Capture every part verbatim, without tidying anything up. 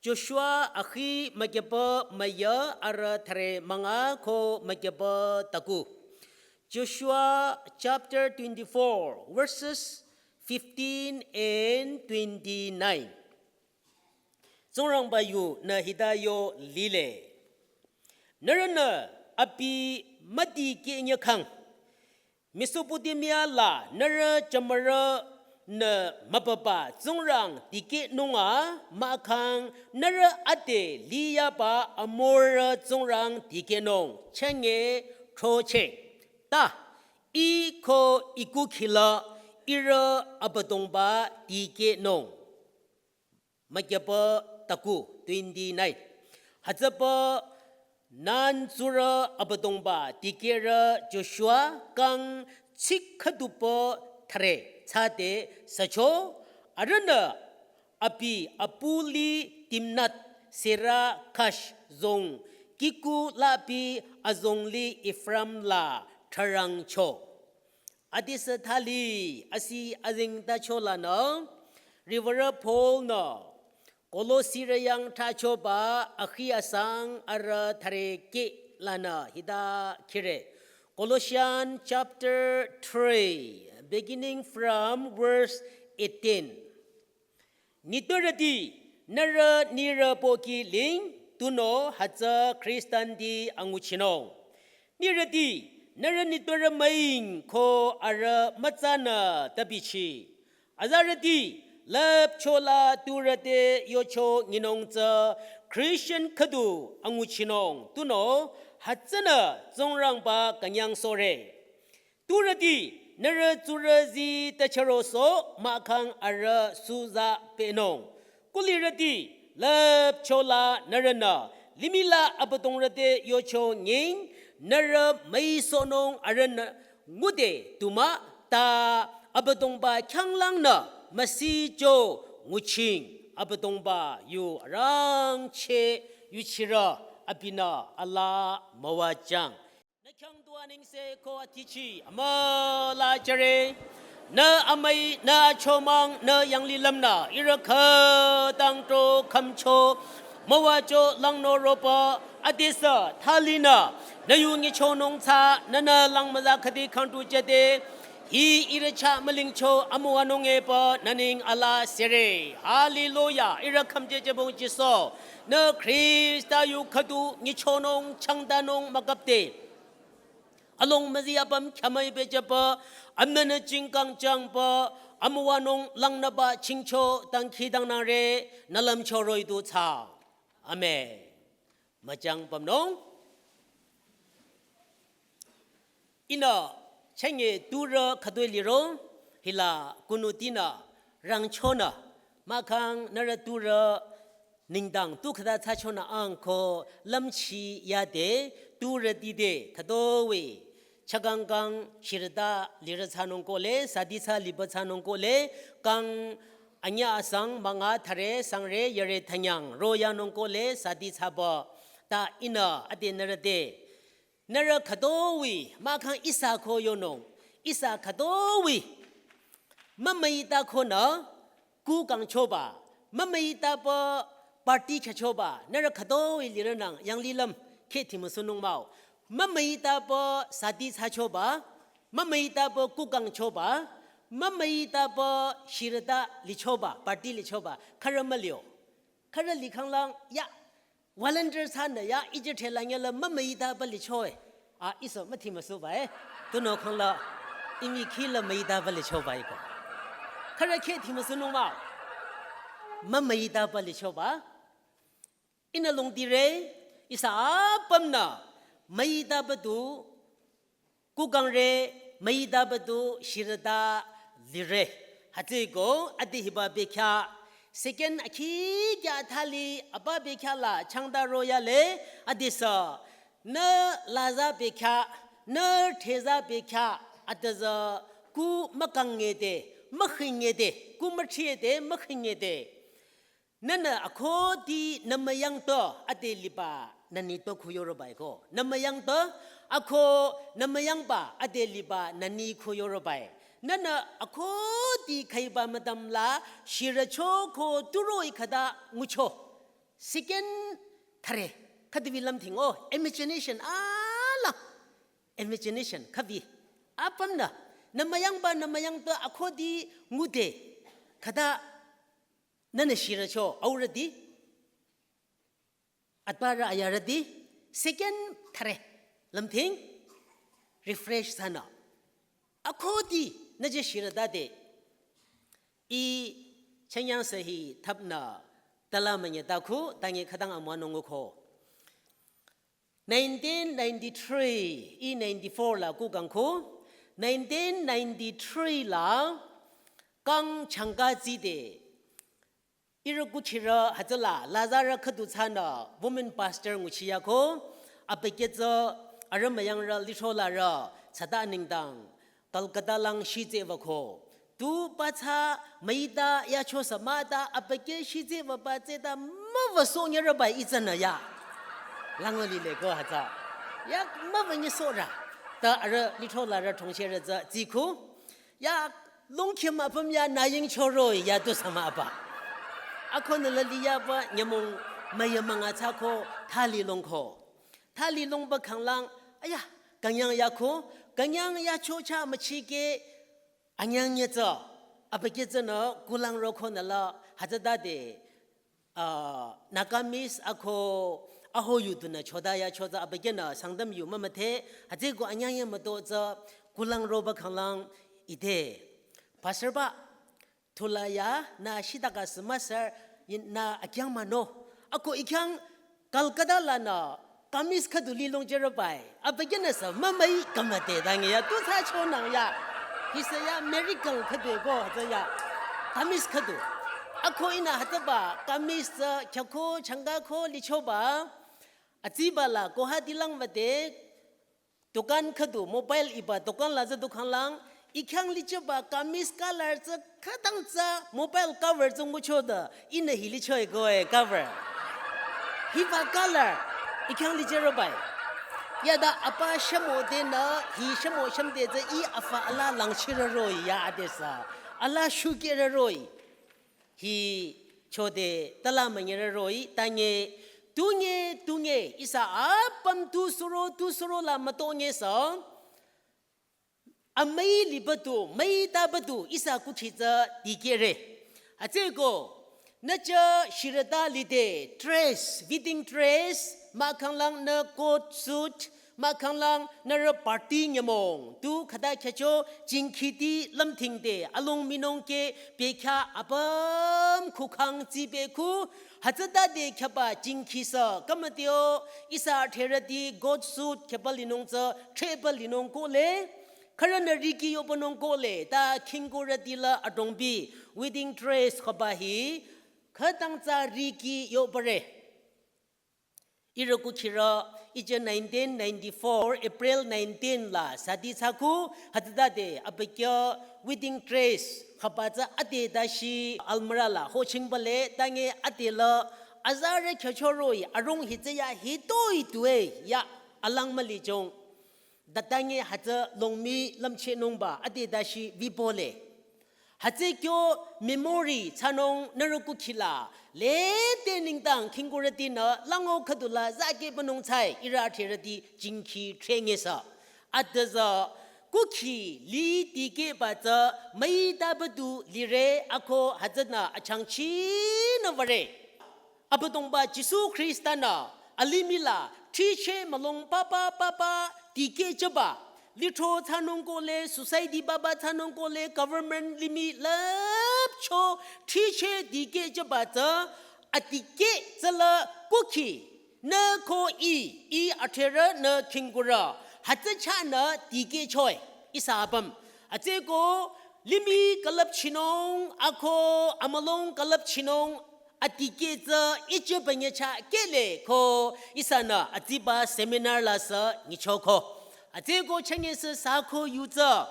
Joshua akhi mükyüpü müyü arü thüre münga ko mükyüpü taku. Joshua chapter twenty-four, verses fifteen and twenty-nine. Tsingrangba yunü hita yo lile. Nührünü abi müdikeh nyükhang, Mesopotamia la nührü jümürünü mübüba tsingrang dikehnung a mahkhang nührü ade liyaba Amorrü tsingrang dikehnung chenge throcheh. Ta, ih ko ih kukhila ihrü Abüdongba dikehnung. Mükyüpü taku twenty-nine. Hütsüpü nan tsurü Abüdongba dikehrü Joshua kang tsik khüdupü thüre tsade sücho, arühnü abi apuli Timnat Sera Kash zong kihku labi azongli Ephraim la thrarangcho. Adisü thali asi azengtacho lanü, Riwürü Paul-nü Kolosirü yang thrachoba akhi asang arü thüre keh lanü hita khire. Colossians chapter three, beginning from verse eighteen. Nitpürüti, nührü nirü pohki ling, tunüo hütsü Khristanti anguchinung. Nirüti, nührü nitpürü müing ko arüh mütsanü tabichi. Azarüti, lüpchola turü te yocho nyinung tsü Christian khüdu anguchinung, tunüo hütsünü Tsingrangba künyangsohre. Turüti, nührü tsurü zii tachürosoh mahkhang arüh suza pehnung. Kulirüti, lüpchola nührünü limihla Abüdongrü te yocho nying, nührü müisohnung arühnü ngude tumah ta Abüdongba khyanglangnü müsicho nguching. Abüdongba yu arangcheh yuchirü abinü alaa müwajüng. Nü khyang tu anengse ko atichi amüla jüre. Nü amüi, nü achomang, nü yanglilümnü ihrü khütang tro khümcho müwacho langnü ropü adesü thalinü nü yu nyichonung tsü nünü langmüza khüdi khangtu jüde. Hi ihrü chah mülingcho amüwanung epü nü neng alaa sere. Hallelujah. Ihrü khümjejübong Jisu. Nü Khrista yu khüdu nyichonung changdanung müküpde. Along müzi apüm khyamüi bejüpü, amnünü jingkang jangpü, amüwanung langnüba chingcho dangkhidangnangre, nü lümcho roh-i du thsa. Amen. Müjang pümnung. Ihnü chenge turü khütoi liro, hila kunutinü, rangchonü, mahkhang nührü turü nengdang tu khüta thsachonü ang ko lümchi yade, turüti te khütoi, chakangkang shirüta lirü thsanung kohle, sati thsa lipü thsanung kohle, kang anyüh asang münga thüre sangre yare thanyang royanung kohle sati thsapü. Ta ihnü ade nührü te, nührü khütoi, mahkhang ihsa ko yonung, ihsa khütoi mümüita konü ku kangchoba, mümüitapü party khyüchoba, nührü khütoi lirünang yanglilüm kheh thimüsunung mah-o. Mümüitapü sati thsachoba, mümüitapü ku kangchoba, mümüitapü shirüta lichoba, party lichoba, khürü müli-o. Khürü likhanglang ya, volunteer thsanü ya, ije thela nyela mümüitapü licho-e. A, ihsa müthimüsuba-e. Tunüo khangla, imi khila müitapü lichoba-e ko. Khürü kheh thimüsunung mah-o. Mümüitapü lichoba. Ihnü longdire, ihsa apümnü müitapü du, kukangre, müitapü du shirüta lire. Hütsüeko ade hiba bekhyah, second akhi kya thali apa bekhyah la changda royale, adesü, nü laza bekhyah, nü theza bekhyah, adesü ku mükang ngede, mükhi ngede, ku müthri ede, mükhi ngede. Nünü akhoti nü müyangto ade liba nü nitpü khu yoroba-e ko. Nü müyangto akho nü müyangba ade liba nü ni khu yoroba-e. Nünü akhoti khüiba müdamla shirücho ko turo-i khüta ngucho. Second thare, khüdu bi lümthing o, imagination, ala, imagination, khübi. Apümnü, nü müyangba, nü müyangba, akhudi ngude, khüta, nünü shiracho, aurüdi, atbara ayarüdi, second thare, lümthing, refresh thsanü. Akhudi, nü je shiradade, I chanyang sahi thapnü tala manye taku, tangi khütang amüwanung ko. Nineteen ninety-three, I ninety-four la kukangku. Nineteen ninety-three la kang changka zide. Ihrü kuchirü hütsüla, lazarü khüdu thsanü, woman pastor nguchiyako, abükyü tsü, arüh müyangrü litholarü, tsata nengdang, Calcutta lang shitse wüko. Tu pathsa müita yacho sü müta abükyü shitse wüba tseta müwüsohnyerüba itsünü ya. Langwa lile ko hütsü. Ya müwünyesohrü. Ta arüh litholarü thongcherü tsü tsiku. Ya longkhim apüm ya naying choro ya tu sü müba. Akonü la liyaba nyümong müyamünga thsako thali longko. Thali longba khanglang, aya, künyang yako, künyang yacho cha müchike, anyang nyetsü, abükyü tsünü kulang roko nüla, hütsütade, ah, Nagamese ako, aho yu dunü choda yacho tsü abükyünü Sangtam yu mümüdhe, hütsüko anyang ya müto tsü kulang roba khanglang ide. Pastor ba, thula ya, nü shitaka sü müsür, yin-, nü akyang mano. Ako ikyang Calcutta lanü, kamis khüdu lilong jerübai. Abükyünü sü mümüi kümüde dangi ya, tu thsa chonang ya. Hi sü ya miracle khüdu ko, hütsü ya. Kamis khüdu. Ako ihnü hütsüba, kamis tsü kyako, changka ko, lichoba. Atsiba la, ko hüti lang wüde, dukan khüdu, mobile iba, dukan la tsü dukan lang, ikyang lichoba, kamis color tsü khütang tsü, mobile cover tsü nguchoda, ihnü hi lichoi ko e cover. Hiba color, ikyang licherübai. Yada apa shamo denü, hi shamo shamde tsü I afa ala langchirü roh-i ya adesü, ala shukerü roh-i. Hi chode tala münyerü roh-i, tangi, tungi, tungi, ihsa apüm tu suro, tu suro la mütongi sü, amüi liba du, müitaba du, ihsa kuchi tsü dikehre. Hütsüko, nü tsü shirüta lide, dress, wedding dress, mahkhang lang nü coat suit, mahkhang lang nührü party nyümong, tu khüta khyücho, jingkhiti lümthingde, along minung ke, bekhyah apüm kukhang tsibe ku, hütsütade khyüba jingkhi sü, kümüteo, ihsa therüti, coat suit, khyüba linung tsü, threba linung kohle, khürünü riki yohbanung kohle, ta khingkurüti la adrongbi, wedding dress khüba hi, khütang tsü riki yohbare. Ihrü kuchirü, ije nineteen ninety-four, April nineteen la, sadi thsaku, hütsütade, abükyü, wedding dress, khüba tsü ade dashi, almirah la, hoching bale, tangi ade la, azarü khyücho roh-i, arong hi tsü ya, hitoi tue, ya, alang mülichong. Datangi hütsü longmi lümchehnungba ade dashi wübole. Hütsü kyo memory thsanung nührü kukhila lede nengdang khingkurütinü lango khüdula zake banung tsai ihrü therüti jingkhi threnge sü. Adüzü kukhi li dikehba tsü müitaba du lire ako hütsünü achangchinü würe. Abüdongba Jisu Khrista-nü alimih la thricheh mülung papa papa dikehchehba, lithro thsanung kohle, society papa thsanung kohle, government limih lüpcho thricheh dikehchehba tsü, adikeh tsüla kukhi, nü ko I, I atherü nü khingkurü, hütsü chahnü dikehchoe, ihsa apüm. Hütsüko limih külüpchinung, ako amülung külüpchinung, adikeh tsü ichü bünye chah kehle ko ihsanü atsiba seminar la sü nyichoko. Hütsüko chünye sü sako yu tsü.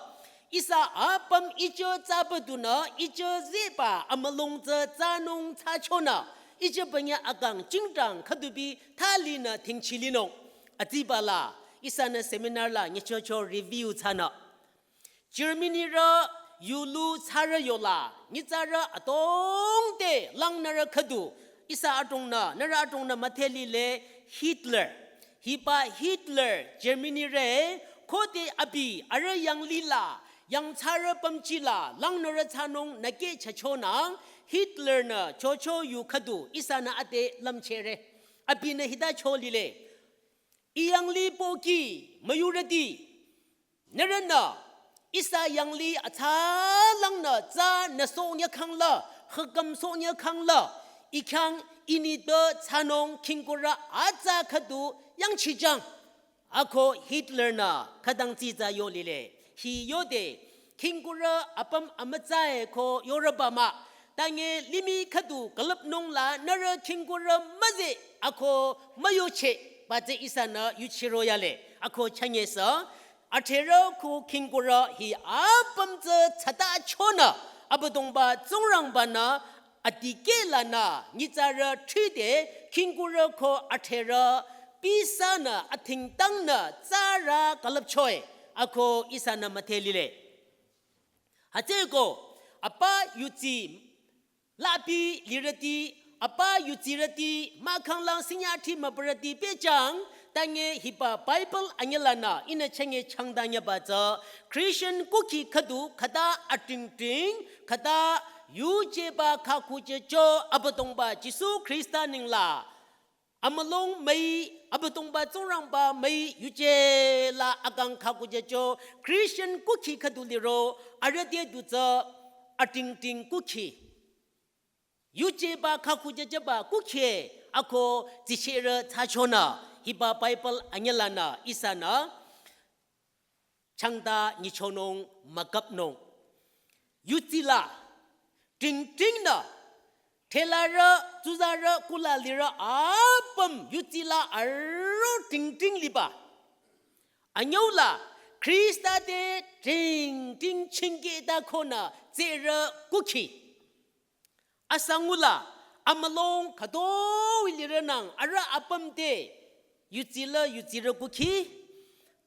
Ihsa apüm ichü tsaba dunü ichü zehba amülung tsü thsanung thsachonü. Ichü bünye akang jingdang khüdubi thalinü thingchilinung. Atsiba la ihsanü seminar la nyichocho review thsanü. Germany rü yulu thsarü yola, nyitsarü adrong te langnürü khüdu, Ihsa adrongnü, nührü adrongnü müdhe lile Hitler. Hiba Hitler Germany re, khode abi arüh yanglih la, yangthsarü pümji la, langnürü thsanung nükeh chachonang, Hitler-nü chocho yu khüdu ihsanü ade lümchehre. Abinü hita cho lile. I yanglih pohki müyurüti. Nührünü ihsa yanglih atsalangnü tsünü sohnyükhangla, hüküm sohnyükhangla, I khyang I nitpü thsanung khingkurü atsa khüdu yangchijang. Ako Hitler-nü khütang tsitsa yo lile. Hi yode khingkurü apüm amütsa-e ko yorüba mah. Tange limih khüdu külüpnung la nührü khingkurü müzeh ako müyocheh ba tsü ihsanü yuchiro yale. Ako chanyesü, adhrerü ko khingkurü hi apüm tsü thsatachonü, Abüdongba Tsingrangba-nü adikeh lanü nyitsarü thride khingkurü ko adhrerü pisanü athingtangnü tsürü külüpcho-e. Ako ihsanü müdhe lile. Hütsüeko, apa yudsi lapi lirüti, apa yudsirüti, mahkhang lang sinyati mübürüti pehjang, tange hiba Bible anyülanü ihnü chenge changdanyüba tsü, Christian kukhi khüdu khüta atingting, khüta yujeba khakhujecho Abüdongba Jisu Khrista nengla amülung müi, Abüdongba Tsingrangba müi yuje la akang khakhujecho Christian kukhi khüdu liro, arüh te du tsü atingting kukhi. Yujeba khakhujejeba kukhi ako tsicherü thsachonü, hiba Bible anyülanü ihsanü changdanyichonung müküpnung. Yudsi la, tingtingnü, thelarü, tsuzarü, kula lirü apüm yudsi la aro tingting liba. Anyüu la, Khrista te tingting chingkehta konü tsürü kukhi. Asangula, amülung khütoi lirünang arüh apüm te, yudsi la yudsirü kukhi,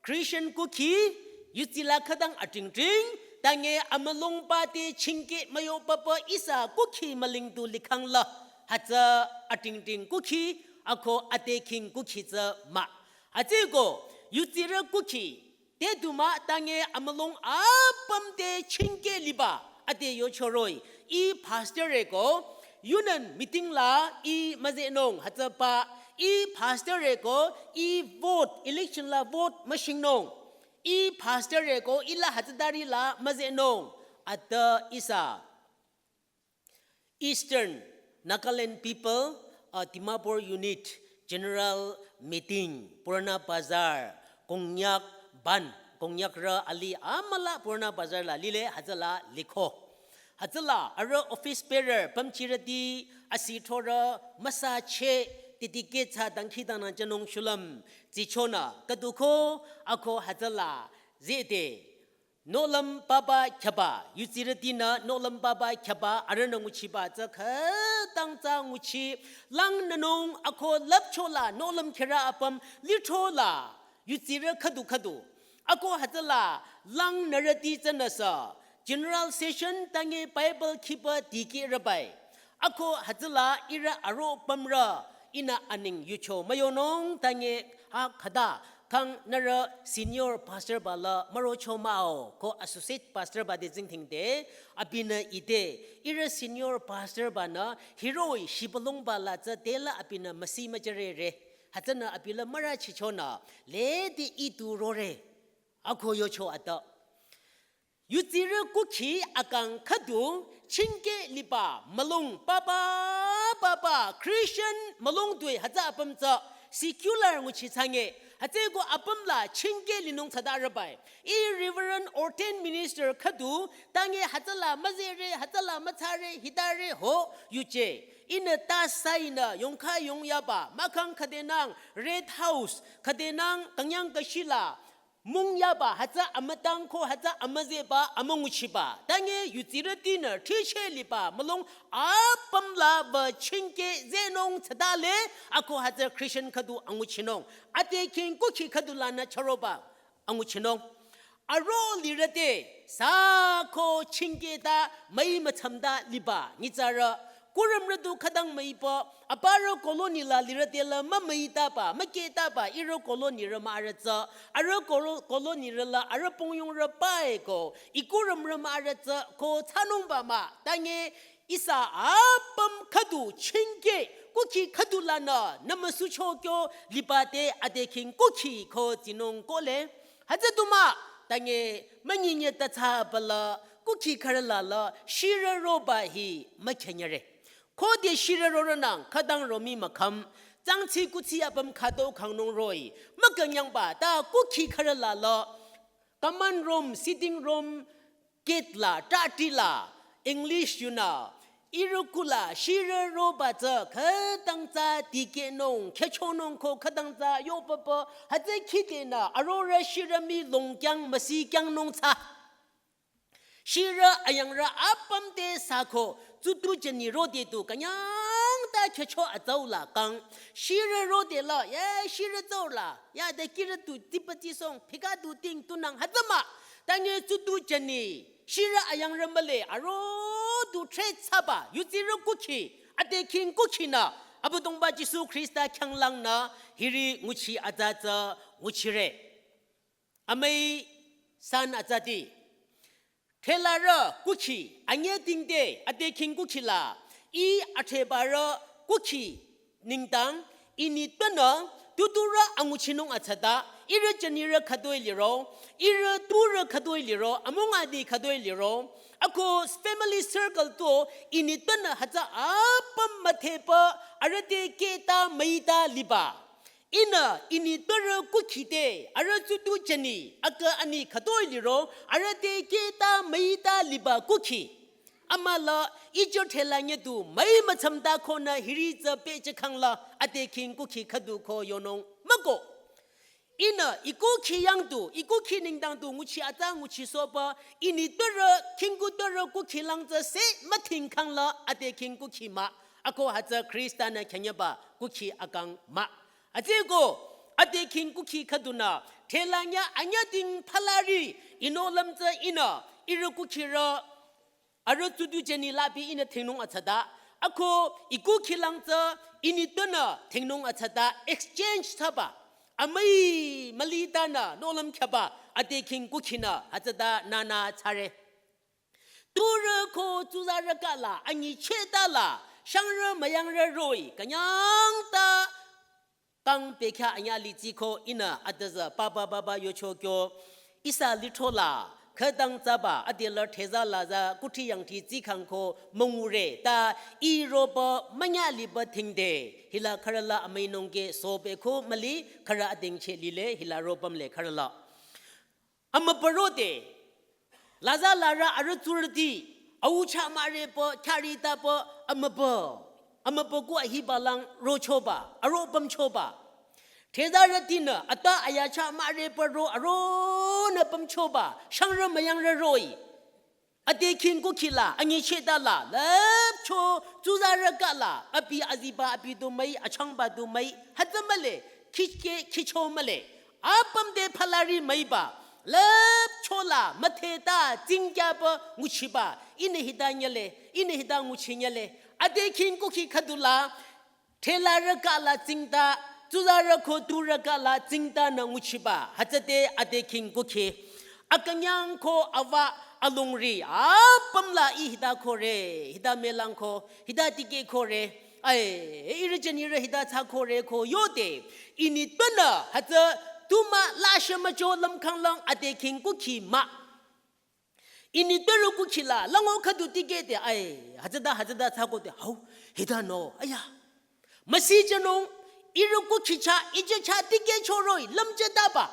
Christian kukhi, yudsi la khütang atingting, tange amülungba te chingkeh müyopapa ihsa kukhi mülingdu likhang la, hütsü atingting kukhi, ako atekhing kukhi tsü mah. Hütsüeko, yudsirü kukhi, te du mah tange amülung apüm te chingkeh liba, ade yochoroh-i, I pastor-e ko, union meeting la I müzehnung hütsüba, I pastor-e ko, I vote, election la vote müshingnung, I pastor-e ko, I la hütsütari la müzehnung, ade ihsa Eastern Nagaland People, uh, Dimapur Unit General Meeting, Purana Bazar, Konyak Ban, Konyakrü alih amüla Purana Bazar la lile hütsüla liko. Hütsüla arüh office bearer pümchirüti asithorü müsache titiketsa dangkhidangnang jünung shulüm tsichonü khüduko ako hütsüla zehde nohlüm papa khyaba, yudsirütinü nohlüm papa khyaba, arühnü nguchiba tsü khütang tsü nguchi, langnünung ako lüpchola nohlüm kherü apüm lithrola, yudsirü khüdu khüdu. Ako hütsüla langnürüti tsünüsü, general session tange Bible khiba dikehrübai. Ako hütsüla ihrü aro pümrü ihnü aneng yucho müyonung tange ha khüta kang nührü senior pastor ba la mürocho mah-o ko associate pastor ba te tsingdhingde abinü ite ihrü senior pastor banü hiroh-i shibülungba la tsü tela abinü müsi müjürere. Hütsünü abi la mürüchichonü lede I tu rore. Ako yocho ade. Yudsirü kukhi akang khüdu chingkeh liba mülung papa papa Christian mülung dui hütsü apüm tsü secular nguchi thsange hütsüeko apüm la chingkeh linung thsadarübai. I Reverend ordained minister khüdu tange hütsüla müzehre hütsüla müthsare hitare ho yuje. Ihnü ta sainü yongkha yongyaba mahkhang khüdenang Red House khüdenang küngyang kashila mungyaba hütsü amütang ko hütsü amüzehba amünguchiba. Tange yudsirütinü thricheh liba mülung apüm la ba chingkeh zehnung thsadale ako hütsü Christian khüdu anguchinung. Atekhing kukhi khüdu lanü chüroba anguchinung. Aro lirüte sü ko chingkehta müi mütsamta liba nyitsarü Kurümrü du khütang müipü, aparü colony la lirüte la mümüitaba, mükehtaba, ihrü colony rü mah arüh tsü, arüh koro-, colony rü la, arüh pongyongrü pae ko, i kurümrü mah arüh tsü, ko thsanungba mah, tange ihsa apüm khüdu chingke, kukhi khüdu lanü, nümüsucho kyo, lipate adekhing kukhi ko tsinung kohle. Hütsü du mah, tange, münyinye tatsaba la, kukhi khürü la la, shirü roba hi, mükhenyere. Khode shirü rorünang, khütang romi mükham, tsangtsi kutsi apüm khüto khangnung roh-i, mükünyangba, ta kukhi khürü la la, common room, sitting room, gate la, tati la, English yunü, ihrü kula, shirü roba tsü, khütang tsü, dikehnung, khechonung ko, khütang tsü, yopapa, hütsü khide nü, arorüh shirü mi longkyang, müsikyangnung tsü. Shirü ayangrü apüm te sako, tsutu jeni rode tu künyang ta khecho atsau la kang. Shirü rode la, ya shirü tsau la, ya de kirü tu tipa tisong, phika tu ting tunang hütsü mah. Tange tsutu jeni, shirü ayangrü mühle, aro tu thre thsaba, yutsirü kukhi, adekhing kukhi nü, Abüdongba Jisu Khrista khyanglang nü, hiri nguchi atsa tsü nguchire. Amüi san atsati. Thelarü kukhi, anye tingte, adekhing kukhi la, i athebarü kukhi nengdang, ini tünü, tuturü anguchinung atsata, ihrü jenirü khütoi liro, ihrü turü khütoi liro, amung adi khütoi liro, ako family circle tu, ini tünü hütsü apüm müthepü, arüh te kehta müita liba. Ihnü ini tpürü kukhi te, arüh tsutu jeni, akü ani khütoi liro, arüh te kehta müita liba kukhi. Amüla ijo thela nye tu, müi mütsamta konü hiri tsü pehjükhang la, adekhing kukhi khüdu ko yonung müko. Ihnü i kukhi yang tu, i kukhi nengdang tu nguchi atsa nguchisohba, ini tpürü, khingku tpürü kukhi lang tsü se müthingkhang la, adekhing kukhi mah, ako hütsü Khrista-nü khyanyüba kukhi akang mah. Atsüko, adekhing kukhi khüdunü, thela nya anyüding phalari, ino lümtsü ihnü, ihrü kukhirü, arüh tsutu jeni labi ihnü thingnung atsata, ako i kukhi lang tsü, ini tpünü thingnung atsata, exchange thsaba, amüi mülitanü, nohlüm khyaba, adekhing kukhinü, hütsüta nünü thsare. Turü ko tsuzarü kala, anyichehta la, shangrü müyangrü roh-i, künyangta, kang pekha anya litsi ko ihnü adüzü papa papa yocho kyo, ihsa lithro la, khütang tsaba, adelü theza laza, kuthi yangthi tsikhang ko, müngure, ta, i roba, münya liba thingde, hila khürüla amüi nungke, sobe ko müli, khürü adingcheh lile, hila robam le khürüla. Amübü rode, laza larü arüh tsurüti, au chah mürepü, khyari tapü, amübü. Amübü ku ahiba lang rochoba, aro pümchoba. Thezarütinü, ata aya chah mürepü ro, aronü pümchoba, shangrü müyangrü roh-i. Adekhing kukhi la, anyichehta la, lüpcho, tsuzarü kala, abi aziba abi du müi, achangba du müi, hütsü mühle, khikhe, khicho mühle, apüm te phalari müiba, lüpcho la, mütheta, tsingkyaba, nguchiba, ihnü hita nyüle, ihnü hita nguchi nyüle, adekhing kukhi khüdu la, thelarü kala tsingta, tsuzarü ko turü kala tsingtanü nguchiba, hütsüte adekhing kukhi. Akünyang ko awa alongri, apüm la i hita kore, hita mülang ko, hita tikeh kore, ai, ihrü jenirü hita thsa kore ko yode, ini tpünü, hütsü tu mah la shemücho lümkhang lang adekhing kukhi mah. Ini tpürü kukhi la, lango khüdu tikehde, ai, hütsüta, hütsüta thsako de, hau, hita no, aya. Müsijünung, ihrü kukhi chah, ije chah tikehcho roh-i, lümjütaba.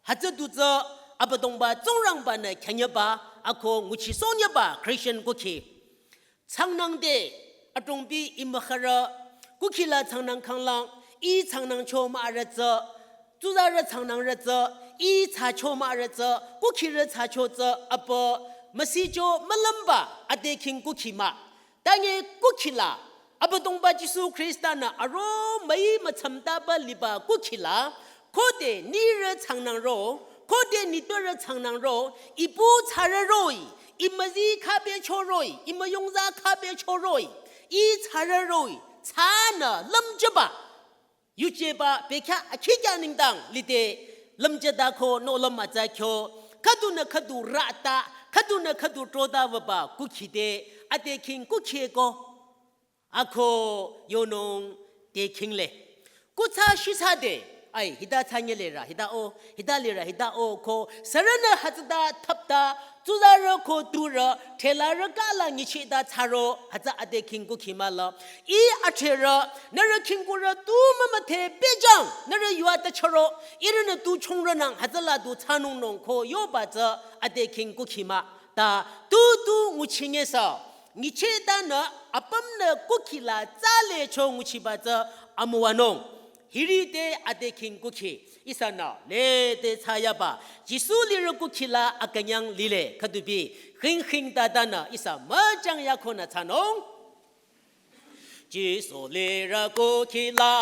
Hütsü du tsü, Abüdongba Tsingrangba-nü khyanyüba, ako nguchisohnyüba, Christian kukhi. Tsangnang de, atongbi i mükhürü, kukhi la tsangnang khanglang, i tsangnangcho mürü tsü, tsuzarü tsangnangrü tsü, i thsacho mürü tsü, kukhirü thsacho tsü, apü, müsicho mülümba, adekhing kukhi mah. Tange kukhi la, Abüdongba Jisu Khrista-nü aro müi mütsamtaba liba kukhi la, khode nirü tsangnang ro, khode nitpürü tsangnang ro, ipu thsarü roh-i, i müzi khabecho roh-i, i müyongza khabecho roh-i, I tsarü roh-i, tsanü lümjüba. Yujeba bekhyah akhikya nengdang lide lümjüda ko nohlüm atsa kyo. Khüdunü khüdu rata, khüdunü khüdu trota wüba kukhide, ade khing kukhi ko. Ako yonung te khingle. Kutsa shisa de, ai, hita tsanyelera, hita o, hita lera, hita o ko, sürünü hütsüta thapta, tsuzarü ko turü, thelarü kala nyichida tsaro, hütsü ade khing kukhi mala. I athrerü, nührü khingkurü tu mümüdhe pehjüng, nührü yua ta charo, ihrünü tu chongrünang, hütsüla du tsanung nung ko yoba tsü ade khing kukhi mah. Ta tu tu nguchinge sa. Nyichetanü apümnü kukhila tsale cho nguchiba tsü amüwanung. Hirite ade khing kukhi. Ihsanü lede tsayaba. Jisu lirü kukhila akünyang lile. Khüdubi. Khing khing tatanü ihsa müchang yakonü tsanung. Jisu lirü kukhila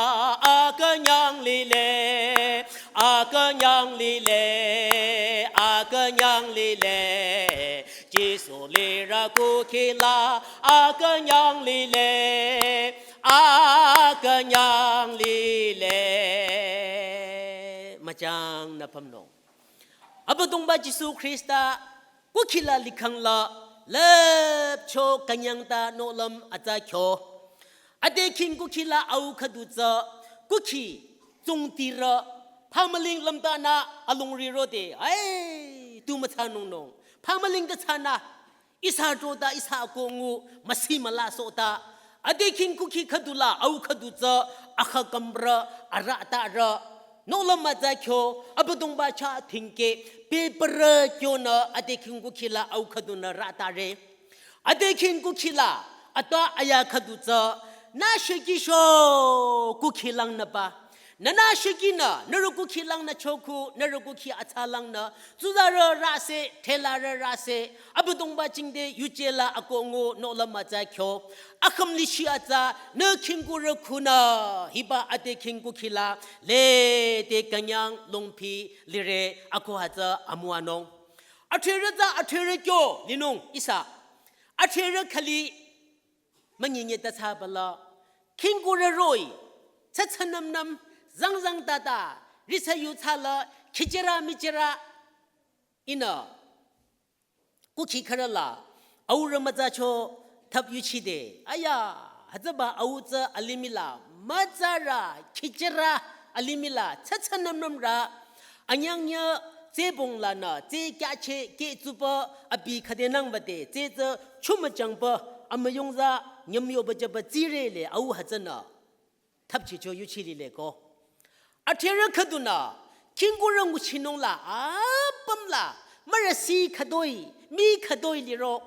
akünyang lile, akünyang lile, akünyang lile. Jisu lirü kukhila akünyang lile, akünyang lile. Müchang nü pümnung. Abüdongba Jisu Khrista kukhila likhangla lüpcho künyang ta nohlüm atsa kyo. Ade khing kukhila au khüdu tsü kukhi tsungtirü phamüling lümtanü alungri rode. Ai, tu mütsanung nung. Phamüling ta tsana. Ihsa trota, ihsa kongu, müsi müla sota. Ade khing kukhi khüdula, au khüdu tsü, akha kamrü, ara tarü. Nohlüm atsa kyo, Abüdongba chah thingke, peparü kyonü, ade khing kukhila, au khüdunü ratare. Ade khing kukhila, ata aya khüdu tsü, nü shekisho kukhilang nüba. Nünü shikinü, nührü kukhilang nü choku, nührü kukhi atsalang nü, tsuzarü rase, thelarü rase, Abüdongba chingde yujela akongu nohlüm atsa kyo, akhümlishi atsa, nü khingkurü khunü, hiba ade khing kukhila, lede künyang longpi lire ako hütsü amüwanung. Athrerü tsü athrerü kyo, linung, ihsa. Athrerü khali, münyinye ta tsabala, khingkurü roh-i, tsatsanümnüm, zangzang tata, risa yu tsala, khichira michira, ihnü, kukhi kharala, aurü mütsacho, thap yuchide, aya, hütsüba au tsü alimihla, mütsarü, khichira, alimihla, tsatsanümnümrü, anyangnya, tsebong lanü, tse kyache, ke tsupa, abi khade nang bade, tse tsü, chumüchangba, amüyongza, nyümyoba jaba tsirele, au hütsünü. Thapchicho yuchilile ko. Athrerü khüdunü, khingkurü nguchinungla, apümla, mürüsi khüdoi, mi khüdoi liro.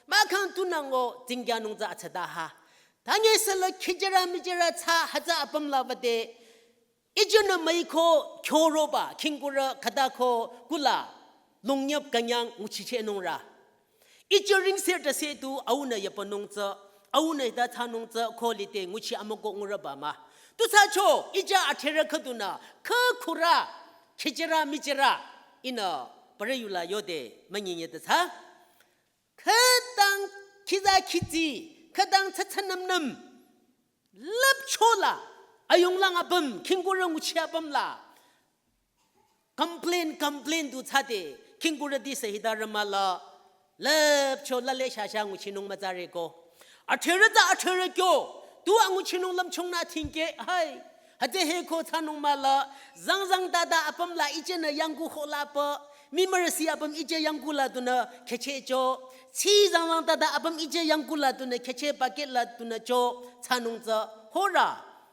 Mahkhang tunango, tsingyanung tsü atsada ha. Tange sala khichira michira tsü hütsü apümla bade, ichonü müiko kyoroba, khingkurü khüta ko kula, longnyap künyang nguchichehnungrü. Icho ringse tase tu aunü yapanung tsü, aunü hita tsanung tsü, ko lite nguchi amüko ngurüba mah. Tu thsacho, icha athrerü khüdunü, khe khurü, khichira michira, ihnü, parü yula yode, münyinye ta tsü. Khütang khiza khitsi, khütang tsatsanümnüm. Lüpchola, ayonglang apüm, khingkurü nguchi apümla. Complain, complain du thsade, khingkurü di sehida rümala. Lüpchola le shasha nguchinung mütsare ko. Athrerü ta athrerü kyo, tu anguchinung lümchungnü thingke, hai. Hütsü he ko thsanung müla, zangzang tata apümla ichenü yangku kholapü, mi mürüsi apüm iche yangkula tunü khechecho, tsi zangzang tata apüm iche yangkula tunü kheche paketla tunü cho, thsanung tsü, horü,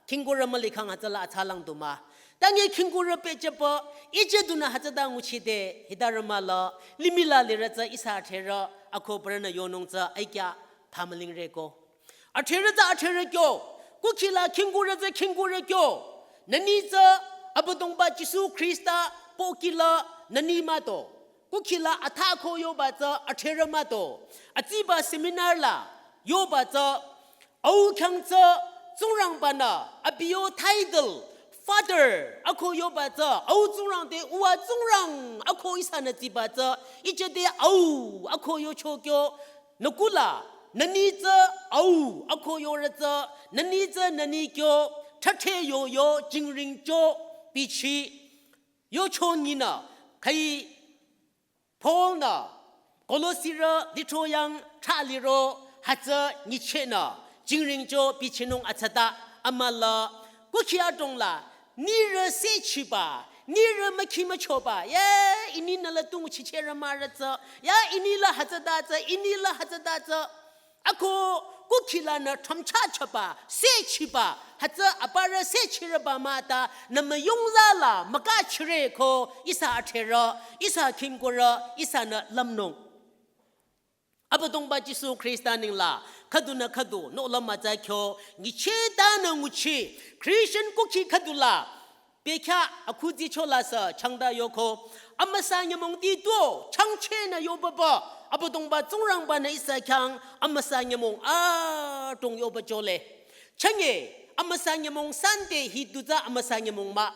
khingkurü mülikhang hütsüla atsalang du mah. Tange khingkurü pehjüpü, iche tunü hütsüta nguchide, hita rümala, limihla lirü tsü ihsa athrerü, ako parünü yonung tsü, aikya, phamülingre ko. Athrerü tsü athrerü kyo, kukhila khingkurü tsü khingkurü kyo. Nüni tsü Abüdongba Jisu Khrista pohkila nüni mah to. Kukhila atha ko yoba tsü athrerü mah to. Atsiba seminar la yoba tsü au khyang tsü Tsingrangbanü abi yo title Father ako yoba tsü au Tsingrang te uwa Tsingrang ako ihsanü tsiba tsü iche te au ako yocho kyo. Nükula, Nüni tsü au, ako yore tsü, nüni tsü nüni kyo, thüthe yo yo, jingring cho, bichi, yocho nyinü, kai Paul-nü, Kolosirü, litro yang, thaliro, hütsü, nyichehnü, jingring cho, bichinung atsata, amüla, kukhi adrong la, nirü sechiba, nirü mükhi müchoba, ya, ininü la tung chichehre mürü tsü, ya, inila hütsüta tsü, inila hütsüta tsü. Ako kukhi lanü thamcha chaba, sechiba, hütsü aparü sechireba mah ta, nü müyungza la, mükachire ko, ihsa atherü, ihsa khingkurü, ihsanü lümnung. Abüdongba Jisu Khrista nengla, khüdunü khüdu, nohlüm mütsa kyo, nyichehtanü nguchi, Christian kukhi khüdula, bekhyah akhuzi chola sü, changda yoko, amüsa nyümong ti tuo, changchehnü yobaba, Abüdongba Tsingrangba-nü ihsa khyang, amüsa nyümong, adrong yoba chole. Chenge, amüsa nyümong Sunday hi duza amüsa nyümong mah.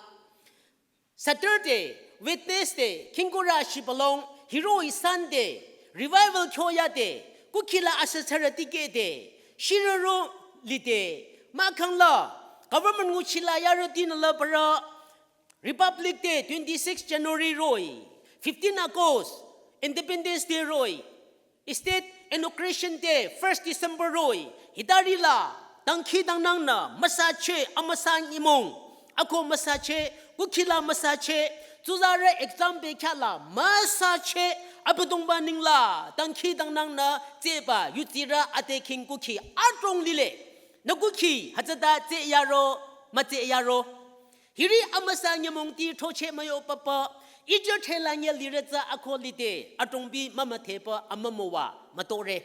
Saturday, Wednesday, khingkurü shibülung, hiroh-i Sunday, revival kyo yade, kukhi la asüsürü tikehde, shirüro lide, mahkhang la, government nguchi la yarütinü la parü, Republic Day, twenty-six January roh-i, fifteen August, Independence Day roh-i, State Inauguration Day, first December roh-i, hitari la, dangkhidangnangnü, müsacheh, amüsa nyümong, ako müsacheh, kukhi la müsacheh, tsuzarü exam bekhyah la, müsacheh, Abüdongba nengla, dangkhidangnangnü, tsehba, yutsirü, ade khing kukhi, adrong lile, nü kukhi, hütsüta tseh yaro, mütseh yaro. Hiri amüsa nyümong ti thocheh müyo papa, ijü thela nye lirü tsü ako lide, adrongbi mümüdhepü amümüwa mütore.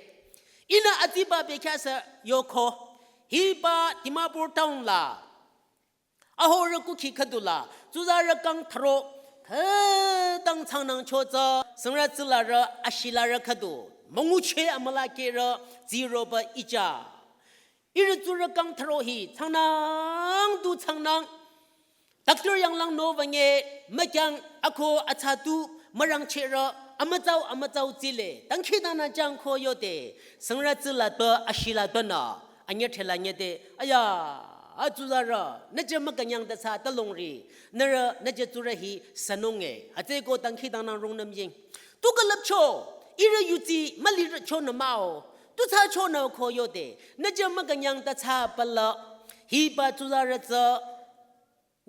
Ihnü atsiba bekhyah sü yoko, hiba Dimapur town la, ahorü kukhi khüdula, tsuzarü kang tharo, khütang changnang cho tsü, süngrü tsülarü, ashilarü khüdu, müngucheh amüla kehrü, ziroba ija. Ihrü tsurü kang tharo hi, changnang du changnang. Doctor yanglang no wünge, mükyang ako atsa tu, mürangchehrü, amütsau, amütsau tsile, dangkhidangnang jang ko yode, süngrü tsüla to, ashila to nü, anyü thela nyede, aya, atsuzarü, nüje mükünyang ta sa ta longri, nührü, nüje tsurü hi, sünunge, atseko dangkhidangnang rungnüm ying. Tu külüpcho, ihrü yutsi, mülirücho nü mah-o, tu thsachonü ko yode, nüje mükünyang ta thsa pala, hiba tsuzarü tsü,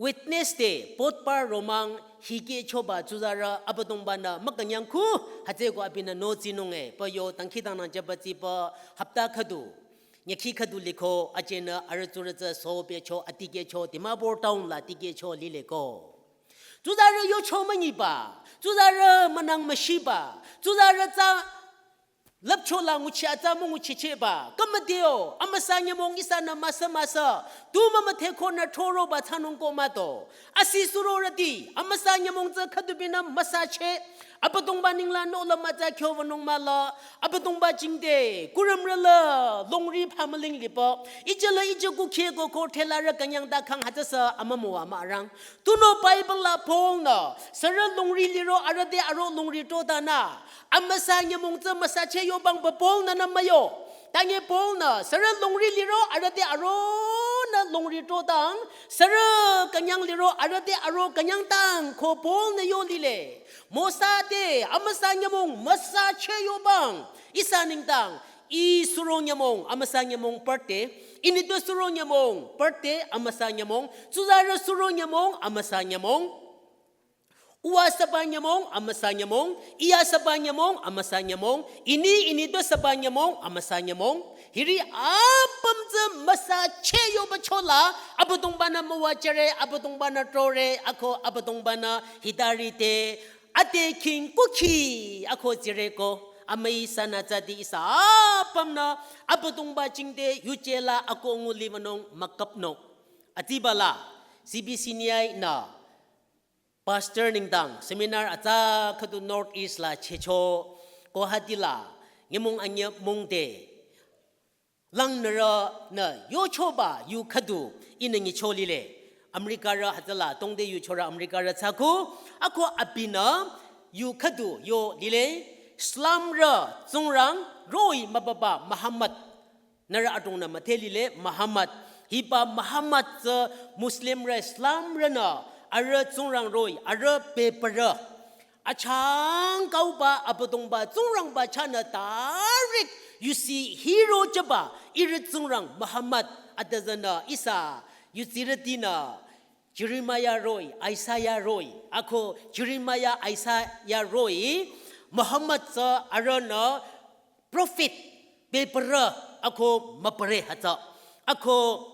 Wednesday, Budhbar romang, hikehchoba tsuzarü, Abüdongba-nü, mükünyang khu, hütsüko abinü notsinunge, pü yo, dangkhidangnang jüba tsipü, hapta khüdu, nyükhi khüdu liko, ajenü, arüh tsurü tsü, so becho, atikehcho, Dimapur town la, tikehcho, lileko. Tsuzarü yocho münyiba, tsuzarü münang müshiba, tsuzarü tsü, lüpcho la nguchi atsa münguchichehba, kümüdeo, amüsa nyümong ihsanü müsa müsa, tu mümüdhe konü thoroba thsanung ko mah to. Asi surorüti, amüsa nyümong tsü khüdubinü müsacheh, Abüdongba nengla nohlüm mütsa kyo wünung mahla, Abüdongba jingte, kurümrü la, longri phamüling lipü, ijü la ijü kukhi ko ko thelarü künyang ta khang hütsüsü amümüwa mürang. Tunüo Bible la Paul-nü, sürü longri liro arüh te aro longri totanü, amüsa nyümong tsü müsacheh yobang pü Paul-nü nü müyo. Tanye Paul-nü, sürü longri liro arüh te aronü longri totang, sürü künyang liro arüh te aro künyang tang ko Paul-nü yo lile. Mosa te, amüsa nyümong müsacheh yobang, ihsa nengdang, ih suro nyümong, amüsa nyümong perte, initpü suro nyümong, perte, amüsa nyümong, tsuzarü suro nyümong, amüsa nyümong. Uwa süba nyümong, amüsa nyümong, iya süba nyümong, amüsa nyümong, ini, initpü süba nyümong, amüsa nyümong. Hiri apüm tsü müsacheh yoba chola, Abüdongba-nü müwajüre, Abüdongba-nü tore, ako Abüdongba-nü hitari te, ade khing kukhi, ako zireko, amüi sünü tsüti ihsa apümnü, Abüdongba jingte, yuje la ako nguli wünung müküpnung. Atsiba la, C B C N I nü, pastor nengdang, seminar atsa khüdu North East la chehcho, Guwahati la, nyümong anyü mongde, langnürünü yochoba yu khüdu ihnü nyicho lile. Americarü hütsüla tongde yuchorü Americarü thsaku, ako abinü yu khüdu yo lile. Islamrü Tsingrang roh-i mübüba Muhammad. Nührü adrongnü müdhe lile Muhammad. Hiba Muhammad tsü Muslimrü Islamrünü arüh Tsingrang roh-i, arüh bebürü. Achangkauba Abüdongba Tsingrangba chahnü direct yusi hiro jüba ihrü Tsingrang Muhammad adüzünü ihsa yutsirütinü Jeremiah roh-i, Isaiah roh-i, ako Jeremiah, Isaiah roh-i, Muhammad tsü arühnü prophet, bebürü, ako mübüre hütsü. Ako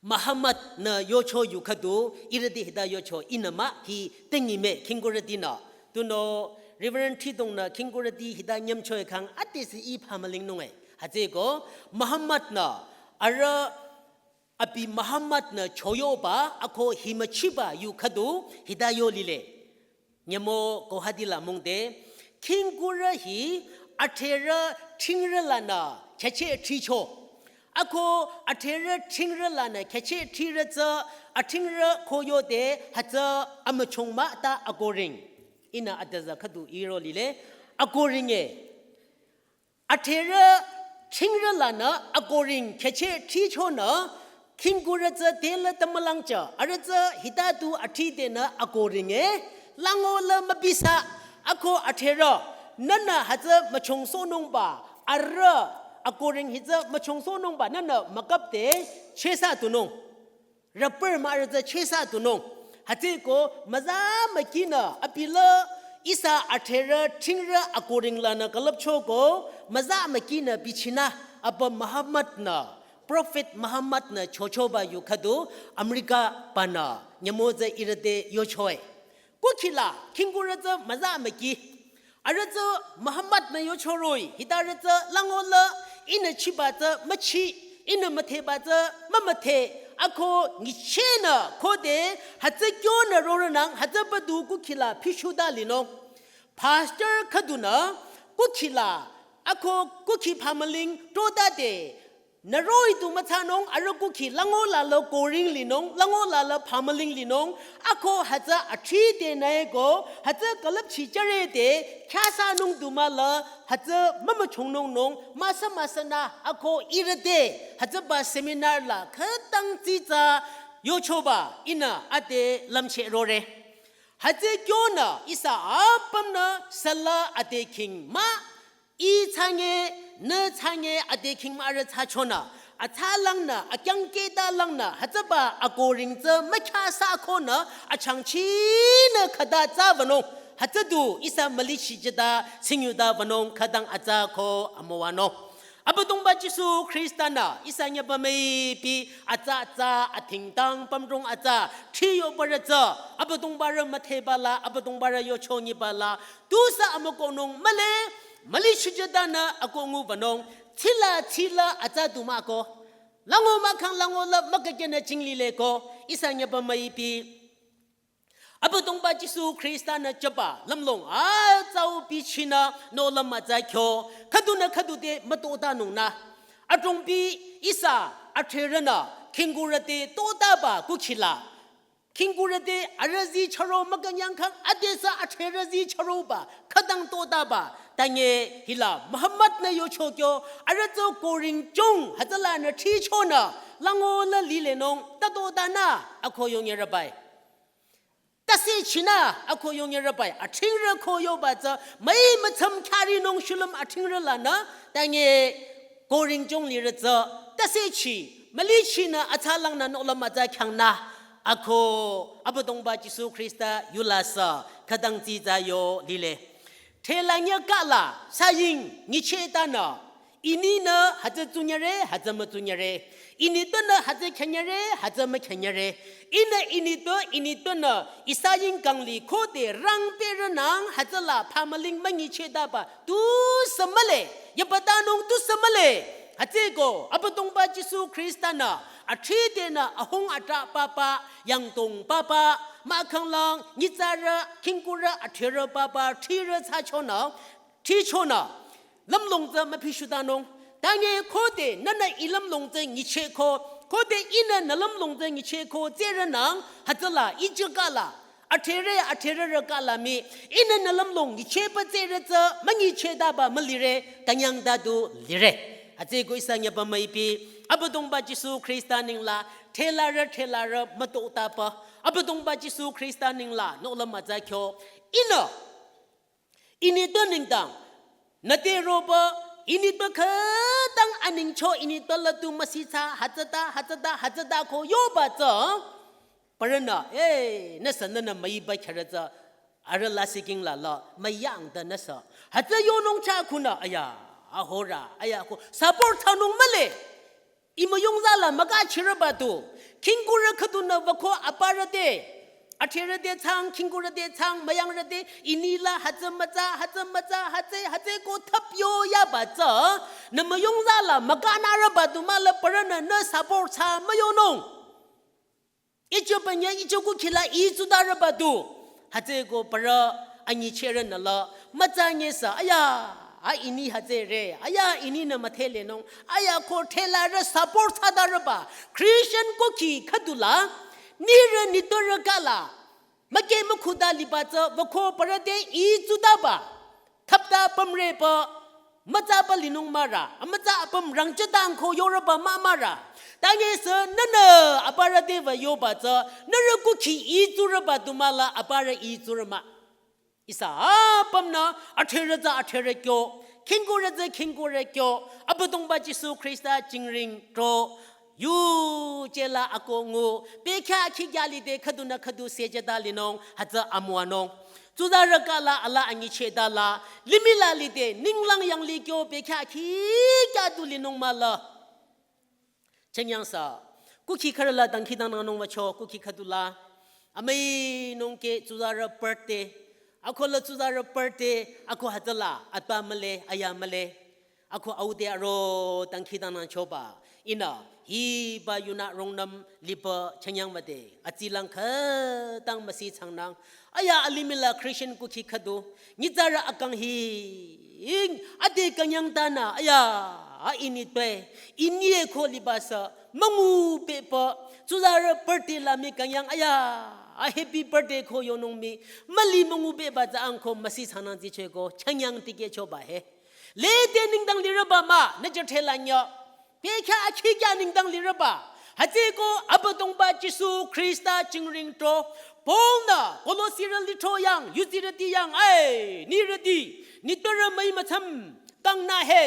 Muhammad-nü yocho yu khüdu, ihrüti hita yocho inü mah hi tengime khingkurütinü. Tunüo Reverend Thridongnü khingkurüti hita nyümcho-i khang adesü ih phamülingnung-e. Hütsüeko Muhammad-nü arüh abi Muhammad-nü choyohba ako hi müchiba yu khüdu hita yo lile. Nyümong Guwahati la mungde, khingkurü hi adhrerü thingrü lanü khehcheh thricho. Ako adhrerü thingrü lanü khehcheh thrire tsü, athingrü koyode hütsü amüchong mah ta akoring. Ihnü adüzü khüdu iro lile, akoring-e. Adhrerü thingrü lanü akoring khehcheh thrichonü, khingkurü tsü tela tümülangcha, arüh tsü hita du athridenü akoring-e, lango la mübisa, ako adhrerü, nühnü hütsü müchongsohnungba, arüh akoring hi tsü müchongsohnungba, nühnü mükapde, chesa tunung. Rüpür mah arüh tsü chesa tunung. Hütsüeko müza mükinü abi la ihsa adhrerü thingrü akoring lanü külüpchoko müza mükinü bichinü abi Muhammad-nü, Prophet Muhammad-nü chochoba yu khüdu America banü nyümong tsü ihrü te yocho-e. Kukhi la khingkurü tsü müza müki. Arüh tsü Muhammad-nü yocho roh-i, hita arüh tsü lango la ihnü chiba tsü müchi, ihnü müdheba tsü mümüdhe, ako nyichehnü khode hütsü kyonü rorünang hütsüba du kukhi la phishuta linung. Pastor khüdunü kukhi la, ako kukhi phamüling trotade, nü roh-i du müthsanung, arüh kukhi lango la la koring linung, lango la la phamüling linung, ako hütsü athridenü-e ko, hütsü külüpchi jürede, khyüsanung du mah la, hütsü mümüchongnung nung, müsa müsanü, ako ihrü te, hütsüba seminar la, khütang tsitsa, yochoba, ihnü ade lümcheh rore. Hütsü kyonü, ihsa apümnü, sala ade khing mah, ih thsange, nü thsange ade khingmarü thsachonü, athsalangnü, akyangkehtalangnü, hütsüba akoring tsü mükhyasa konü, achangchinü khüta thsawünung, hütsü du ihsa mülichijüta, tsingyuta wünung khütang atsa ko amüwanung. Abüdongba Jisu Khrista-nü, ihsa nyüba müipi, atsa atsa, athingtang pümdrong atsa, thriyobarü tsü, Abüdongbarü müdheba la, Abüdongbarü yochonyiba la, tusü amükohnung mühle, mülichijütanü akoh nguwünung, tsila tsila atsa du mah ko. Lango mahkhang lango la mükükyünü jinglile ko, ihsa nyüba müipi. Abüdongba Jisu Khrista-nü jüba, lümlong atsau bichinü, nohlüm mütsa kyo, khüdunü khüdu te mütotanungnü. Adrongpi ihsa, adhrerünü, khingkurü te totaba kukhi la. Khingkurü te arüh zi chüro mükünyangkhang adesü adhrerü zi chüroba khütang totaba. Tange hila Muhammad-nü yocho kyo arüh tsü koring jong hütsülanü thrichonü lango la lilenung ta totanü ako yongyerübai. Tase chinü ako yongyerübai. Athingrü ko yoba tsü müi mütsüm kharinung shulüm athingrü lanü tange koring jong lirü tsü tase chi mülichinü athsalangnü nohlüm mütsa khyangnü ako Abüdongba Jisu Khrista yulasü khütang tsitsa yo lile. Thelanyü kala saying nyichehtanü ininü hütsü tsunyere, hütsü mütsunyere. Initpünü hütsü khenyere, hütsü mükhenyere. Ihnü initpü, initpünü ihsa yingkang li khode rangpürünang hütsüla phamüling münyichehtaba tusü mühle, yangbatanung tusü mühle. Hütsüeko Abüdongba Jisu Khrista-nü athridenü ahung atrah papa, yangdong papa, mahkhanglang nyitsarü, khingkurü, adhrerü papa, thrirü thsachonü, thrichonü, lümlong tsü müphishutanung. Tange khode nünü ih lümlong tsü nyichehko, khode ihnü nü lümlong tsü nyichehko, tsürünang, hütsüla ijüka la Athere, athererü kala mii, ihnü nü lümlong nyichehpü tsürü tsü, münyichehta ba mülire, künyangta du lire. Hütsüeko ihsa nyüpa müipi, Abüdongba Jisu Khrista nengla, thelarü, thelarü, mütotapü, Abüdongba Jisu Khrista nengla, nohlüm mütsa kyo, ihnü, ini to nengdang, nüte roba, ini to khütang anengcho, ini to la tu müsitsa, hütsüta, hütsüta, hütsüta ko yoba tsü, parünü, eh, nü sü nünü müiba kherü tsü, arüh lasih king la la, müyangta nü sü. Hütsü yonung cha kunü, aya, ahora, aya ko, support thsanung mühle. Ih müyongza la mükachirüba du. Khingkurü khüdunü wüko aparü te. Atherü te thsang, khingkurü te thsang, müyangrü te, ini la hütsü mütsa, hütsü mütsa, hütsü, hütsüeko thüp yo yaba tsü. Nü müyongza la mükanürüba du mah la parünü nü support thsa müyonung. Icho panya, icho kukhi la ih tsudarüba du. Hütsüeko parü anyichehrünü la, mütsa nyesa, aya, a ini hütsüre, aya, ininü müthelenung, aya ko thelarü support thsadarüba, Christian kukhi khüdu la, nirü nitorü kala, müke mükhuda liba tsü, wüko parü te ih tsudaba, thüpta pümrepü, mütsapü linung mürü, amütsa apüm rangchedang ko yorüba mah mürü. Tanyesü nünü aparü te wü yoba tsü, nührü kukhi ih tsurüba du mah la aparü ih tsurü mah. Ihsa apümnü atherü tsü atherü kyo, khingkurü tsü khingkurü kyo, Abüdongba Jisu Khrista jingring tro, yuje la ako ngu, bekhyah khikya lide khüdunü khüdu sejeda linung, hütsü amüwanung. Tsuzarü kala ala anyichehta la, limih la lide, ninglang yanglih kyo bekhyah khikya du linung mah la. Chenyangsa, kukhi khürü la dangkhidangnangnung wücho, kukhi khüdu la. Amüinung ke tsuzarü birthday, ako la tsuzarü birthday, ako hütsüla, atpa mühle, aya mühle. Ako au te aro dangkhidangnangchoba. Ihnü, hiba yunü rungnüm lipü chenyang müde. Atsilang khütang müsi changnang. Aya alimih la Christian kukhi khüdu. Nyitsarü akang hi. Ade künyangtanü. Aya, a ini twe. Ini e ko liba sü. Müngu pepü. Tsuzarü birthday la mii künyang. Aya, a happy birthday ko yonung mii. Müli müngu peba tsü ang ko müsi changnang tsicheko. Chenyang tikehchoba he. Lede nengdang lirüba mah, nü jüthela nyü. Bekhyah akhikya nengdang lirüba. Hütsüeko Abüdongba Jisu Khrista jingring tro. Paul-nü, Kolosirü lithro yang, yudsirüti yang, ai, nirüti, nitorü müi mütsam, kangnü he.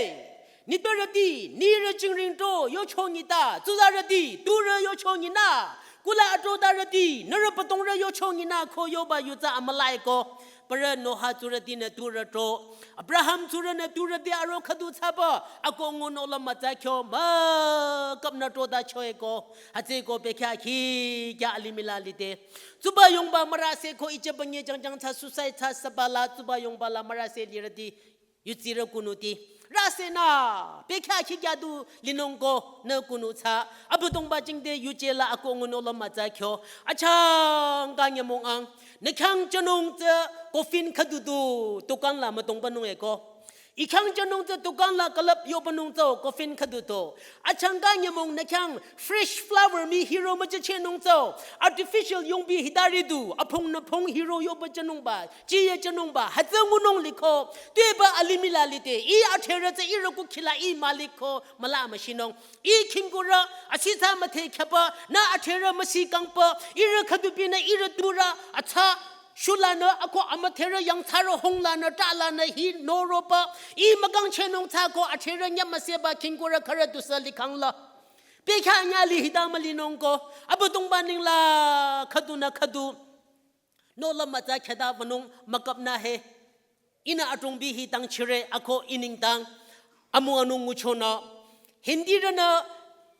Nitorüti, nirü jingring tro, yocho nyita, tsuzarüti, turü yocho nyinü. Kula atrotarüti, nührü pütongrü yocho nyinü, ko yoba yutsa amülaiko. Parü Noah tsurütinü turü tro. Abraham tsurünü turüti aro khüdu thsaba. Ako ngunung la mütsa kyo mükapnü trotachoeko. Hütsüeko bekhyah khikya alimih la lide. Tsuba yongba mürase ko iche banye jangjang thsa suicide thsa süba la tsuba yongba la mürase lirüti. Yudsirü kunuti. Rüsenü, bekhyah khikya du linung ko nü kunu thsa. Abüdongba jingte yuje la ako ngunung la mütsa kyo. Achangka nyümong ang. Nü khyang jünung tsü coffin khüdu du dukan la mütongbanung eko. Ih khyang jünung tsü dukan la külüp yobanung tsü coffin khüdu du. Achangka nyümong nü khyang fresh flower mii hiro müjüchehnung tsü. Artificial yongbi hitari du. Aphung nü phung hiro yoba jünungba. Jiye jünungba, hütsü ngunung liko, tuepü alimih la lide, ih atherü tsü ihrü kukhi la ih müliko, müla müshinung. Ih khingkurü, asitsa müthe khyapü, nü atherü müsi kangpü, ihrü khüdupinü ihrü turü, atsa, shulanü, ako amütherü yangthsarü honglanü, talanü, hi noropü, ih mükangchehnung thsako atherü nyümüseba khingkurü khürü tusü likhang la. Bekhyah nyüli hita mülinung ko, Abüdongba nengla, khüdunü khüdu. Nohlüm mütsa khüta wünung mükapnü he. Ihnü adrongbi hi dangchire ako ih nengdang. Amüwanung nguchonü. Hindirünü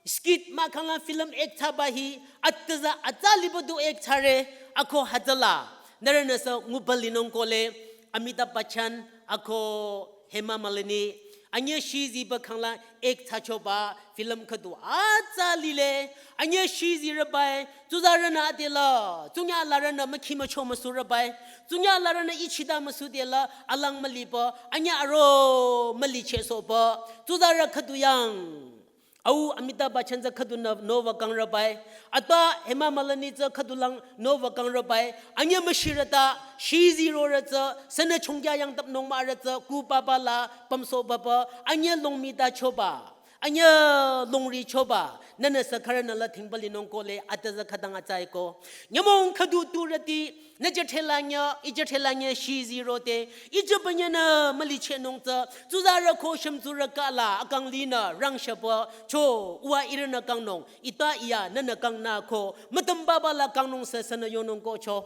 skit mahkhang la film act thsaba hi atüza atsa liba du act thsare ako hütsüla. Nührünüsü nguba linung kohle Amitabh Bachchan ako Hema Malini. Anyüh shiziba khangla act thsachoba film khüdu atsa lile. Anyüh shizirübai, tsuzarünü adela, tsunya larünü mükhi mücho müsurübai, tsunya larünü ichida müsudela, alang müliba, anyüh aro mülichehsohba, tsuzarü khüdu yang. Au Amitabh Bachchan tsü khüdunü nowü kangrübai. Atba Hema Malini tsü khüdulang nowü kangrübai. Anyüh müshirüta, shizi rorü tsü, sünü chongkya yangtap nung mahrü tsü, ku papa la, pamso papa, anyüh longmita choba. Anyüh longri choba. Nünü sü khürünü la thingbalinung kohle, atüzü khütang atsaiko. Nyümong khüdu turüti, nü jüthela nyü, i jüthela nyü shizi rote, i jübanyünü mülichehnung tsü, tsuzarü ko shümtsurü kala, akang linü, rangshüpü, cho, uwa ihrünü kangnung, ita iya, nünü kangnü ko, mütüm papa la kangnung sü sünü yonung ko cho.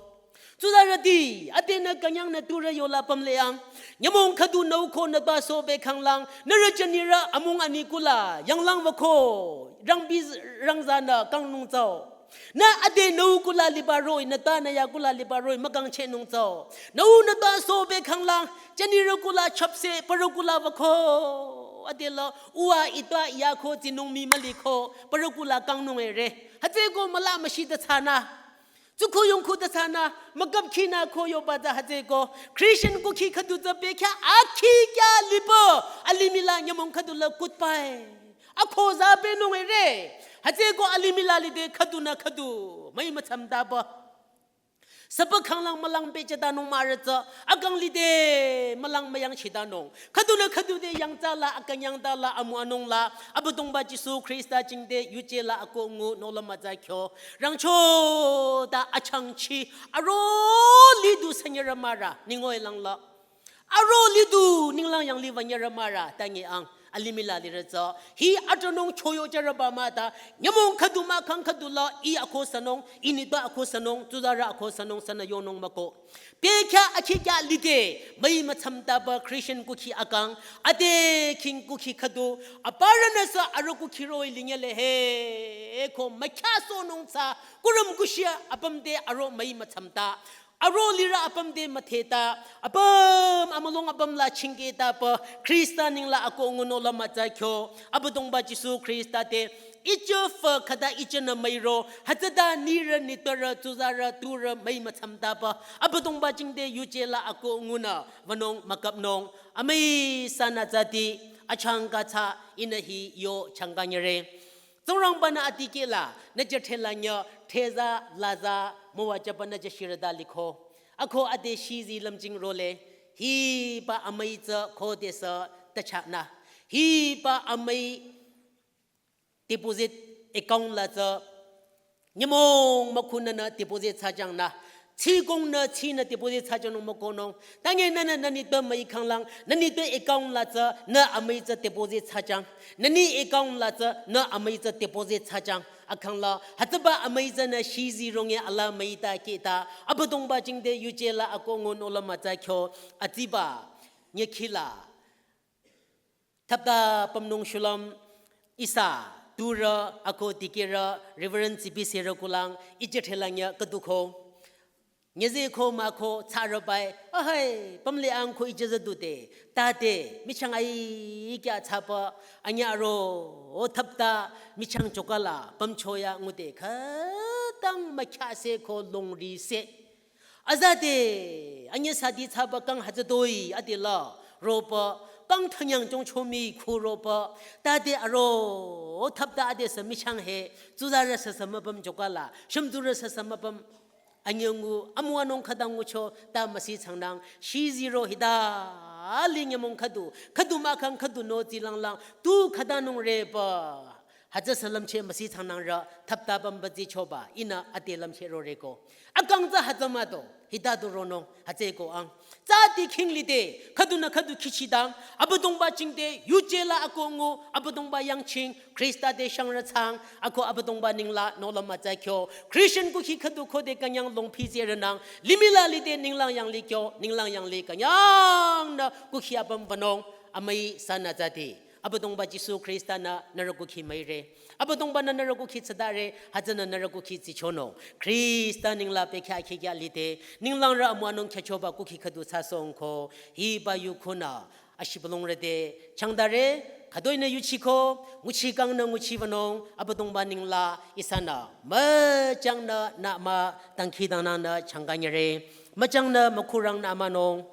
Tsuzarüti, adenü künyangnü turü yola pümleyang, nyümong khüdu nü ko nü tba sobe khanglang, nührü jünirü amung ani kula, yanglang wüko, rangbi rangzanü kangnung tsao. Nü ade nü kula liba roh-i, nü tba nü ya kula liba roh-i, mükangchehnung tsao. Nü nü tba sobe khanglang, jünirü kula chapse, parü kula wüko. Adela, uwa ita iya ko tsinung mi müliko, parü kula kangnung ere. Hütsüko müla müshi ta tsünü. Tsukhu yongkhu ta tsünü, mükap khinü ko yoba tsü hütsüko. Christian kukhi khüdu tsü pekya, akhi kya liba, alimih la nyümong khüdu la kutpai. Akho za penung ere. Hütsüko alimih la lide khüdunü khüdu. Müi mütsamtaba. Süpü khanglang mülang pehjütanung mahrü tsü. Akang lide mülang müyangchitanung. Khüdunü khüdu te yangtsa la, akünyangta la, amu anung la. Abüdongba Jisu Khrista jingte yuje la akoh ngu nohlüm mütsa kyo. Rangcho ta achangchi. Aro lidu sanyarü mahrü. Ningoi lang la. Aro lidu ninglang yanglih wünyürü mahrü tangi ang alimih la lirü tsü. Hi atronung choyo jürüba mah ta nyümong khüdu mahkhang khüdu la i akoh sünung, i nitpü akoh sünung, tsuzarü akoh sünung sünü yonung müko. Pekya akhi kya lide, müi mütsamtaba Christian kukhi akang, ade king kukhi khüdu, aparünü sü aro kukhi roh-i linyele he, ko mükya sohnung tsü, kurüm kushia apüm te aro müi mütsamta. Aro lirü apüm te mütheta, apüm amülung apüm la chingketa pü, Khrista ninglang akoh ngu nohlüm mütsa kyo, Abüdongba Jisu Khrista te, ichü fü khüta ichünü müiro, hütsüta nirü nitpürü tsuzarü turü müi mütsamta pü, Abüdongba jingte yuje la akoh ngunü, wünung mükapnung, amüi sünü tsüti, achangka tsü, ihnü hi yo changka nyüre. Tsingrangbanü atikehla, nü jüthela nyü, theza, laza, müwajüba nü jüshirüta liko. Ako ade shizi lümjing role, hiba amüi tsü khodesü tachanü. Hiba amüi deposit account la tsü, nyümong mükhunünü deposit thsajangnü. Tsikongnü tsinü deposit thsajangnung mükohnung. Tange nünü nü nitpü müi khanglang, nü nitpü account la tsü, nü amüi tsü deposit thsajang. Nü ni account la tsü, nü amüi tsü deposit thsajang. Akhangla, hütsüba amüi tsünü shizi ronge ala müita keta. Abüdongba jingte yuje la akoh ngu nohlüm mütsa kyo. Atsiba, nyekhi la. Thapta pümnung shulüm ihsa, turü, ako dikehrü, Reverend Tsibi Serü kulang, ijethela nyü khüdu ko. Nyüze ko mah ko tsarübai, ahai, pümle ang ko ijezü dute, tate, michang ai kya tsapa, anyü aro, o thapta, michang chokala, pümchoya ngude, khütang mükyase ko longri se. Azade, anyü sadi tsaba kang hütsütoi, adela, ropa, kang thanyang chongchomi khu ropa, tate aro, thapta adesü michang he, tsuzarü sasa müpüm jokala, shümtsurü sasa müpüm, anyü ngu, amüwanung khütang ngucho, ta müsi changnang, shizi ro hita, ali nyümong khüdu, khüdu mahkhang khüdu no zilanglang, tu khütanung repa. Hütsü sü lümcheh müsi changnangrü, thapta pümba zichoba, ihnü ade lümcheh roreko. Akang tsü hütsü mah to, hita tu ronung, hütsüeko ang. Tsü ti khing lide, khüdunü khüdu khichidang, Abüdongba jingte, yuje la akoh ngu, Abüdongba yangching, Khrista te shangrü chang, ako Abüdongba ninglang, nohlüm mütsa kyo. Christian kukhi khüdu khode künyang longphi zerünang, limih la lide ninglang yanglih kyo, ninglang yanglih künyangnü, kukhi apüm wünung, amüi sünü tsüti. Abüdongba Jisu Khrista-nü nührü kukhi müire. Abüdongba-nü nührü kukhi tsütare, hütsünü nührü kukhi tsichonung. Khrista ninglang pekya khikya lide, ninglangrü amüwanung khyüchoba kukhi khüdu thsasohng ko, hiba yu khunü, ashibülungrü te, changdare, khütoinü yuchiko, nguchikangnü nguchiwünung, Abüdongba ninglang, ihsanü, müchangnü nü mah, dangkhidangnangnü changkanyire, müchangnü mükhurang nü mahnung,